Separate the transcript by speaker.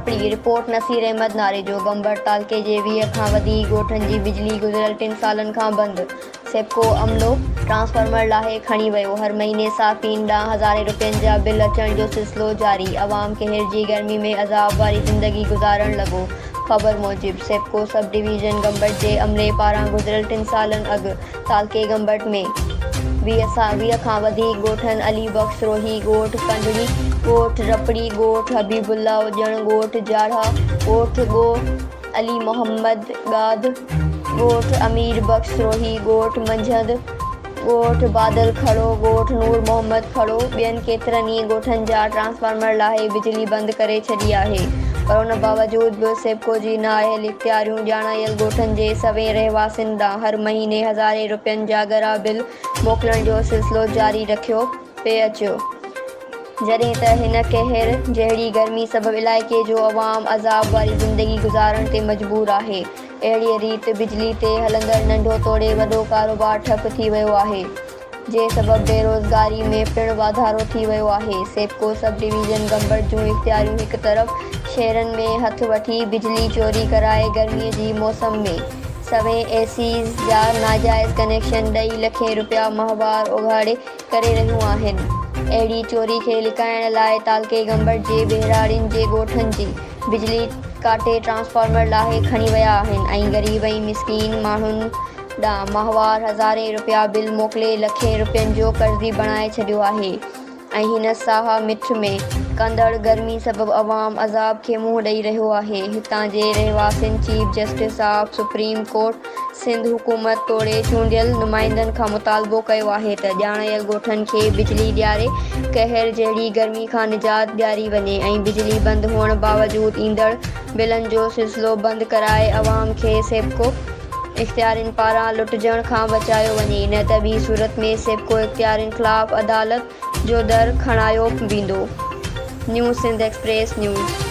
Speaker 1: رپڙي، report Naseer Ahmed Narejo, Gambat تعلقي جي 20 کان وڌيڪ ڳوٺن جي بجلي گذريل ٽن سالن کان بند، سيپڪو عملو ٽرانسفارمر لاهي کڻي ويو، هر مهيني صارفين ڏانهن هزارين رپين جا بل اچڻ جو سلسلو جاري، عوام قهر جي گرمي ۾ عذاب واري زندگي گذارڻ لڳو، خبر موجب سيپڪو سب ڊويزن گمبٽ جي عملي پاران گذريل ٽن سالن اڳ تعلقي گمبٽ ۾ 20 کان وڌيڪ ڳوٺن علي بخش روهي ڳوٺ، ڪنڊڙي ڳوٺ، رپڙي ڳوٺ، حبيب الله اڄڻ ڳوٺ، جاڙها ڳوٺ، ڳوٺ علي محمد ڳاڌ ڳوٺ، امير بخش روهي ڳوٺ، منجهند ڳوٺ، بادل کھڙو ڳوٺ، نور محمد کھڙو ٻين ڪيترن ئي ڳوٺن جا ٽرانسفارمر لاهي بجلي بند ڪري ڇڏي آهي پر ان باوجود به سيپڪو جي نااهل اختياريون ڄاڻايل ڳوٺن جي سوين رهواسين ڏانهن هر مهيني هزارين رپين جا ڳرا بل موڪلڻ جو سلسلو جاري رکيو پئي اچيو جڏهن ته هن قهر جهڙي گرمي سبب علائقي جو عوام عذاب واري زندگي گذارڻ تي مجبور آهي اهڙيء ريت بجلي تي هلندڙ ننڍو توڙي وڏو ڪاروبار ٺپ ٿي ويو آهي. جنهن سبب بيروزگاري ۾ پڻ واڌارو ٿي ويو آهي. سيپڪو سب ڊويزن گمبٽ جون اختياريون هڪ طرف شهرن ۾ هٿ وٺي بجلي چوري ڪرائي گرمي جي موسم ۾ سوين اي سيز جا ناجائز ڪنيڪشن ڏئي لکين رپيا ماهوار اوڳاڙي ڪري رهيون آهن. اهڙي چوري کي لڪائڻ لاء تعلقي گمبٽ جي ٻهراڙين جي ڳوٺن جي بجلي ڪاٽي ٽرانسفارمر لاهي کڻي ويا آهن ۽ غريب ۽ مسڪين ماڻهن ڏانهن ماهوار هزارين رپيا بل موڪلي لکين رپين جو قرضي بڻائي ڇڏيو آهي ۽ هن ساهه مٺ ۾ ڪندڙ گرمي سبب عوام عذاب کي منهن ڏئي رهيو آهي هتان جي رهواسين chief justice of supreme court Sindh حڪومت توڙي چونڊيل نمائندن کان مطالبو ڪيو آهي ته ڄاڻايل ڳوٺن کي بجلي ڏياري قهر جهڙي گرمي کان نجات ڏياري وڃي ۽ بجلي بند هئڻ باوجود ايندڙ بلن جو سلسلو بند ڪرائي عوام کي سيپڪو اختيارين پاران لٽجڻ کان بچايو وڃي نه ته ٻي صورت ۾ سيپڪو اختيارين خلاف عدالت جو در کڻايو ويندو. New Sindh express news.